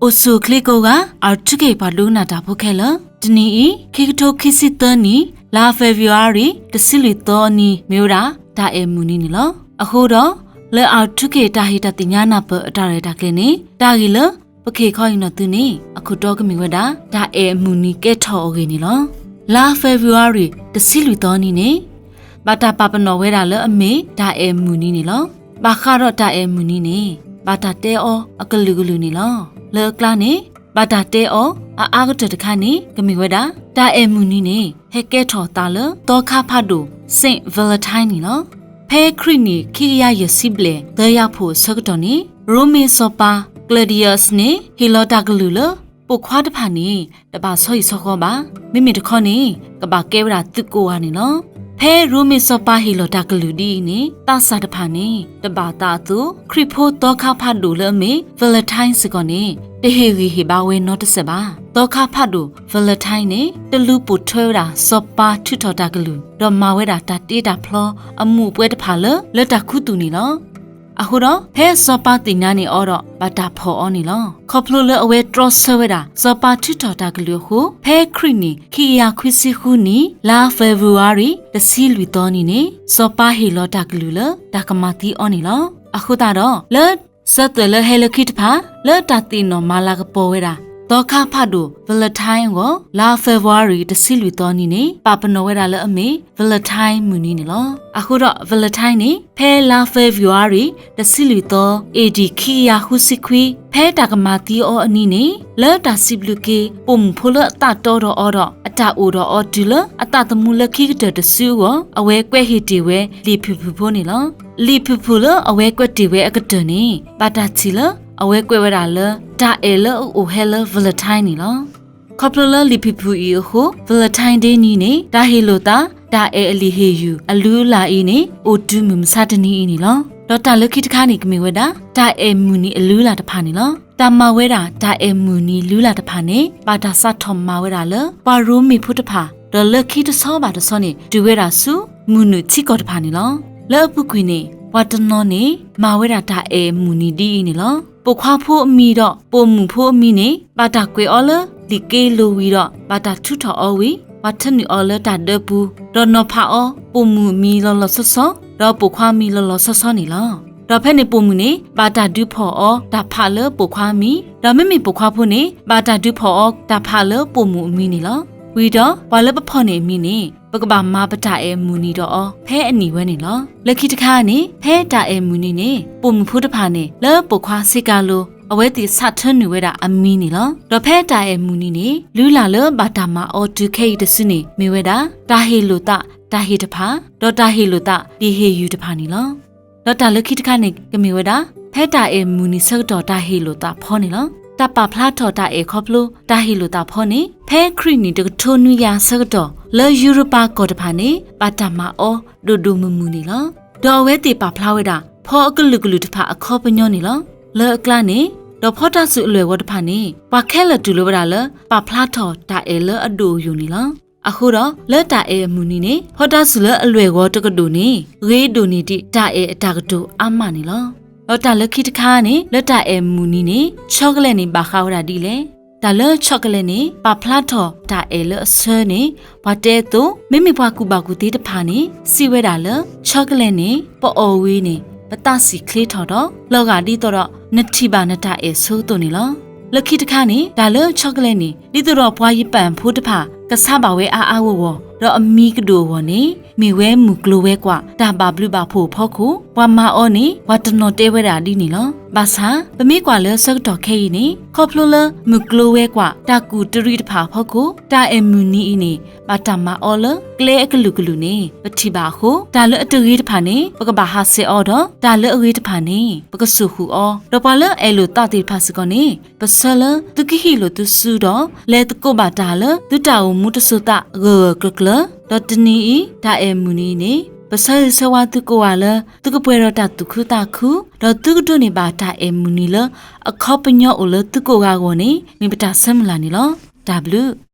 အိၣ်ဆူၣ်အိၣ်ချ့ကိးဂၤ R two K ပှၤဒိကနၣ်တၢ်ဖိခဲလၢာ်, တနံၤအံၤ ခံကထိခံဆံသၢနံၣ် လါ February တဆံလွံၢ်သီနံၤ မ့ၢ်ဝဲဒၣ် တၢ်အဲၣ်မုၢ်နံၤန့ၣ်လီၤ. အဃိဒီး လၢ R two K တၢ်ဟ့ၣ်တၢ်သ့ၣ်ညါနၢ်ပၢၢ်အတၢ်ရဲၣ်တၢ်ကျဲၤန့ၣ် တၢ်ဂ့ၢ်လၢ ပကဟ့ၣ်ခီဟ့ၣ်နီၤသုန့ၣ် အခိၣ်တီကမ့ၢ်ဝဲဒၣ် တၢ်အဲၣ်မုၢ်နံၤကဲထီၣ်အဂ့ၢ်န့ၣ်လီၤ. လါ February တဆံလွံၢ်သီနံၤန့ၣ် ဘၣ်တၢ်ပာ်ပနီၣ်ဝဲဒၣ်လၢအမ့ၢ်တၢ်အဲၣ်မုၢ်နံၤန့ၣ်လီၤ. ဘၣ်ဃးဒီးတၢ်အဲၣ်မုၢ်နံၤန့ၣ် ဘၣ်တၢ်တဲအီၤအကလုာ်ကလုာ်န့ၣ်လီၤ. လၢအကျါန့ၣ် ဘၣ်တၢ်တဲအီၤအအါကတၢၢ်တခါန့ၣ် ကမ့ၢ်ဝဲဒၣ် တၢ်အဲၣ်မုၢ်နံၤန့ၣ် ဟဲကဲထီၣ်သးလၢသီခါဖးဒိၣ် Saint Valentine န့ၣ်လီၤ. ဖဲခရံာ်နံၣ်ခံကယၤယဲၢ်ဆံဘျဲၣ်သၢယၤဖှိၣ်အဆၢကတီၢ်န့ၣ် ရိမ့ၤစီၤပၤ Claudius န့ၣ် ဟ့ၣ်လီၤတၢ်ကလုၢ်လၢ ပိာ်ခွါတဖၣ်န့ၣ် တဘၣ်ဆီဟံၣ်ဆီဃီဘၣ်. မ့မ့ၢ်တခီန့ၣ် ကဘၣ်ကဲဝဲဒၣ်သုကိးဂၤန့ၣ်လီၤ. ဖဲရိမ့ၤစီၤပၤဟ့ၣ်လီၤတၢ်ကလုၢ်ဒ်အံၤန့ၣ် သးစၢ်တဖၣ်န့ၣ် တဘၣ်သးအသိး ခရံာ်ဖိသီခါဖးဒိၣ်လၢအမ့ၢ် Valentine စ့ၢ်ကီးန့ၣ် တဟ့ၣ်ဂံၢ်ဟ့ၣ်ဘါဝဲနီတစဲးဘၣ်. သီခါဖးဒိၣ် Valentine န့ၣ် တလူၤပိာ်ထွဲဝဲဒၣ်စီၤပၤထုးထီၣ်တၢ်ကလုၢ် ဒီးမၤဝဲဒၣ်တၢ်တ့တၢ်ဖျီအမူးအပွဲတဖၣ်လၢ လၢတၢ်ခူသူၣ်န့ၣ်လီၤ. အဃိဒီး ဖဲစီၤပၤသ့ၣ်ညါန့ၢ်အီၤဒီး ဘၣ်တၢ်ဖီၣ်အီၤန့ၣ်လီၤ. ခီဖျိလၢအဝဲတြီဆၢဝဲဒၣ် စီၤပၤထုးထီၣ်တၢ်ကလုၢ်အဃိ ဖဲခရံာ်နံၣ်ခံကယၤခွံဆံဃုနံၣ် လါ February တဆံလွံၢ်သီနံၤန့ၣ် စီၤပၤဟ့ၣ်လီၤတၢ်ကလုၢ်လၢတၢ်ကမၤသံအီၤန့ၣ်လီၤ. အဃိသတးဒီး လၢ ဆၢသွဲၣ်လၢဟဲလၢခံတဖၣ် လၢတၢ်သ့ၣ်နီၣ်မၤလၤကပီၤဝဲဒၣ် သီခါဖးဒိၣ် Valentine အဂီၢ် လါ February တဆံလွံၢ်သီနံၤန့ၣ် ပာ်ပနီၣ်ဝဲဒၣ်လၢအမ့ၢ် Valentine မုၢ်နံၤန့ၣ်လီၤ. အဃိဒီး Valentine န့ၣ် ဖဲလါ February တဆံလွံၢ်သီ A D ခံကယၤဃုဆံခွံ ဖဲတၢ်ကမၤသံအီၤအနံၤန့ၣ် လၢတၢ်စံးဘျုးက့ၤ ပိာ်မုၣ်ဖိလၢအသးတီဒီးအီၤဒီး အတၢ်အိၣ်ဒီးအီၤတုၤလၢအသးသမူလၢခံကတၢၢ်တစုအဂီၢ် အဝဲကွဲးဟ့ၣ်တ့ၢ်ဝဲ လံာ်ဖုၣ်ဖုၣ်ဖိန့ၣ်လီၤ. လံာ်ဖုၣ်ဖုၣ်လၢအဝဲကွဲးတ့ၢ်ဝဲအကတၢၢ်န့ၣ် ဘၣ်တၢ်ထံၣ်လၢ အဝဲကွဲးဝဲဒၣ်လၢ တၢ်အဲၣ်လၢအအိၣ်ဟဲလၢ Valentine န့ၣ်လီၤ. ခီဖျိလၢလံာ်ဖုၣ်ဖုၣ်အံၤအဃိ Valentine Day နံၤန့ၣ် တၢ်ဟ့ၣ်လိာ်သး တၢ်အဲၣ်အလံာ်ဟ့ၣ်ယုၢ် အလုၢ်အလၢ်အံၤန့ၣ် အိၣ်တုၤမုၢ်မဆါတနံၤအံၤန့ၣ်လီၤ. ဒီးတၢ်လၢခံတခါန့ၣ် ကမ့ၢ်ဝဲဒၣ် တၢ်အဲၣ်မုၢ်နံၤအလုၢ်အလၢ်တဖၣ်န့ၣ်လီၤ. တၢ်မၤဝဲဒၣ် တၢ်အဲၣ်မုၢ်နံၤလုၢ်အလၢ်တဖၣ်န့ၣ် ဘၣ်တၢ်စးထီၣ်မၤဝဲဒၣ်လၢ ပှၤရိမ့ၤဖိတဖၣ် ဒီးလၢခံတဆီဘၣ်တဆီန့ၣ် တုၤဝဲဒၣ်ဆူ မုၢ်နုာ်ထံကီၢ်တဖၣ်န့ၣ်လီၤ. လၢအပူၤကွံာ်န့ၣ် ပှၤတနီၤန့ၣ် မၤဝဲဒၣ်တၢ်အဲၣ်မုၢ်နံၤဒ်အံၤန့ၣ်လီၤ. ပိာ်ခွါဖိအမံၤဒီး ပိာ်မုၣ်ဖိအမံၤန့ၣ် ဘၣ်တၢ်ကွဲးအီၤလၢ လံာ်က့လိၤဝံၤဒီး ဘၣ်တၢ်ထုးထီၣ်အီၤဝံၤ ပှၤထၢနုာ်အီၤလၢတၢ်ဒၢပူၤ ဒီးနီၤဖးအီၤ ပိာ်မုၣ်အမံၤလီၤလီၤဆီဆီ ဒီးပိာ်ခွါအမံၤလီၤလီၤဆီဆီန့ၣ်လီၤ. ဒီးဖဲန့ၣ်ပိာ်မုၣ်န့ၣ် ဘၣ်တၢ်ဒုးဖီၣ်အီၤတၢ်ဖးလၢပိာ်ခွါအမံၤ, ဒီးမ့မ့ၢ်ပိာ်ခွါဖိန့ၣ် ဘၣ်တၢ်ဒုးဖီၣ်အီၤတၢ်ဖးလၢပိာ်မုၣ်အမံၤန့ၣ်လီၤ. ဝံၤဒီးပှၤလၢပဖီၣ်န့ၢ်အမံၤန့ၣ် ပကဘၣ်မၤပတၢ်အဲၣ်မုၢ်နံၤဒီးအီၤ ဖဲအနံၤဝဲန့ၣ်လီၤ. လၢခံတခါန့ၣ် ဖဲတၢ်အဲၣ်မုၢ်နံၤန့ၣ် ပိာ်မုၣ်ဖိတဖၣ်န့ၣ် လၢပိာ်ခွါဆ့ကၤလိၤ အဝဲသ့ၣ်ဆးထၢနုာ်ဝဲဒၣ်အမံၤန့ၣ်လီၤ. ဒီးဖဲတၢ်အဲၣ်မုၢ်နံၤန့ၣ် လုၢ်လၢ်လၢဘၣ်တၢ်မၤအီၤတုၤခဲအံၤတစုန့ၣ် မ့ၢ်ဝဲဒၣ် တၢ်ဟ့ၣ်လိာ်သးတၢ်ဟ့ၣ်တဖၣ် ဒီးတၢ်ဟ့ၣ်လိာ်သးလံာ်ဟ့ၣ်ယုၢ်တဖၣ်န့ၣ်လီၤ. ဒီးတၢ်လၢခံတခါန့ၣ် ကမ့ၢ်ဝဲဒၣ် ဖဲတၢ်အဲၣ်မုၢ်နံၤဆၢကတီၢ်တၢ်ဟ့ၣ်လိာ်သးဖီန့ၣ်လီၤ. တၢ်ပာ်ဖျါထီၣ်တၢ်အဲၣ်ခီဖျိတၢ်ဟ့ၣ်လိာ်သးဖီန့ၣ် ဖဲခရံာ်နံၣ်တကထိနွံကယၤဆၢကတီၢ် လၢယူရပၤကီၢ်တဖၣ်န့ၣ် ဘၣ်တၢ်မၤအီၤဒိၣ်ဒိၣ်မုၢ်မုၢ်န့ၣ်လီၤ. ဒီးအဝဲသ့ၣ်ပာ်ဖျါဝဲဒၣ် ဖီအကလုာ်ကလုာ်တဖၣ်အခီပညီန့ၣ်လီၤ. လၢအကျါန့ၣ် ဒီးဖီတၤစူၣ်အလွဲၢ်ဂီၤတဖၣ်န့ၣ် ပှၤခဲလၢာ်တူၢ်လိာ်ဝဲဒၣ်လၢ ပာ်ဖျါထီၣ်တၢ်အဲၣ်လၢအဒိၣ်အယိာ်န့ၣ်လီၤ. အဃိဒီး လၢတၢ်အဲၣ်အမုၢ်နံၤန့ၣ် ဖီတၤစူၣ်လၢအလွဲၢ်ဂီၤတကဒိၣ်န့ၣ် ဂ့ၤဒိၣ်န့ၢ်ဒံးတၢ်အဲၣ်အတၢ်ကတိၤအါမးန့ၣ်လီၤ. ဒီးတၢ်လၢခံတခါန့ၣ် လၢတၢ်အဲၣ်မုၢ်နံၤန့ၣ် chocolate န့ၣ် ဘၣ်ဃးဝဲဒၣ်ဒ်လဲၣ်. တၢ်လၢ chocolate န့ၣ် ပာ်ဖျါထီၣ်တၢ်အဲၣ်လၢအဆၢန့ၣ် ပှၤတဲအသိး မ့မ့ၢ်ပှၤကူၣ်ဘၣ်ကူၣ်သ့တဖၣ်န့ၣ် စံးဝဲဒၣ်လၢ chocolate န့ၣ် ပအီၣ်ဝံၤန့ၣ် ပသးဆံၣ်ချ့ထီၣ်ဒီး လီၤဂာ်ဒ်သိးဒီး နထံၣ်ဘၣ်နတၢ်အဲၣ်ဆိကသိးန့ၣ်လီၤ. လၢခံတခါန့ၣ် တၢ်လၢ chocolate န့ၣ် ဒ်သိးဒီးပှၤယပၣ်ဖိတဖၣ် ကဆါဘၣ်ဝဲအါအါဂီၢ်ဂီၢ် ဒီးအမံၤကဒိၣ်အဂီၢ်န့ၣ် မ့ၢ်ဝဲမုၢ်ကျိၤဝဲၤကွာ် တၢ်ဘၣ်ဘျုးဘၣ်ဖှိၣ်အဖီခိၣ် ပှၤမၤအီၤန့ၣ် ပှၤတနီၤတဲဝဲဒၣ်ဒ်န့ၣ်လီၤ. ဘၣ်ဆၣ် ပမ့ၢ်ကွၢ်လၢဆၢကတီၢ်ခဲအံၤန့ၣ် ခီဖျိလၢမုၢ်ကျိၤဝဲၤကွာ် တၢ်ကူၣ်တရံးတဖၣ်အဖီခိၣ် တၢ်အဲၣ်မုၢ်နံၤအံၤန့ၣ် ဘၣ်တၢ်မၤအီၤလၢကျဲအကလုာ်ကလုာ်န့ၣ် ပထံၣ်ဘၣ်အဃိ တၢ်လၢအတဂ့ၤတဖၣ်န့ၣ် ပကဘၣ်ဟးဆှဲးအီၤဒီး တၢ်လၢအဂ့ၤတဖၣ်န့ၣ် ပကစိာ်ဃုာ်အီၤ ဒီးပှၤလၢအအဲၣ်လိာ်သးသ့ၣ်တဖၣ်စ့ၢ်ကီးန့ၣ် ပဆၢလၢသုကဟံးလိာ်သုစုဒီး လဲၤသကိးဘၣ်တၢ်လၢသုတၢ်အိၣ်မူတစိၤသးဂၢၢ်ဂၢၢ်ကျၢၤကျၢၤ, ဒီးတနံၤအံၤ တၢ်အဲၣ်မုၢ်နံၤအံၤန့ၣ် ပဆၢဂ့ၤဆၢဝါသုကိးဂၤလၢ သုကပှဲၤဒီးတၢ်သူၣ်ခုသးခု ဒီးသုကဒိးန့ၢ်ဘၣ်တၢ်အဲၣ်မုၢ်နံၤလၢ အခီပညီအိၣ်လၢသုကိးဂၤအဂီၢ်န့ၣ် မ့ၢ်ပတၢ်ဆၢမုၢ်လၢ်န့ၣ်လီၤ. တၢ်ဘျုး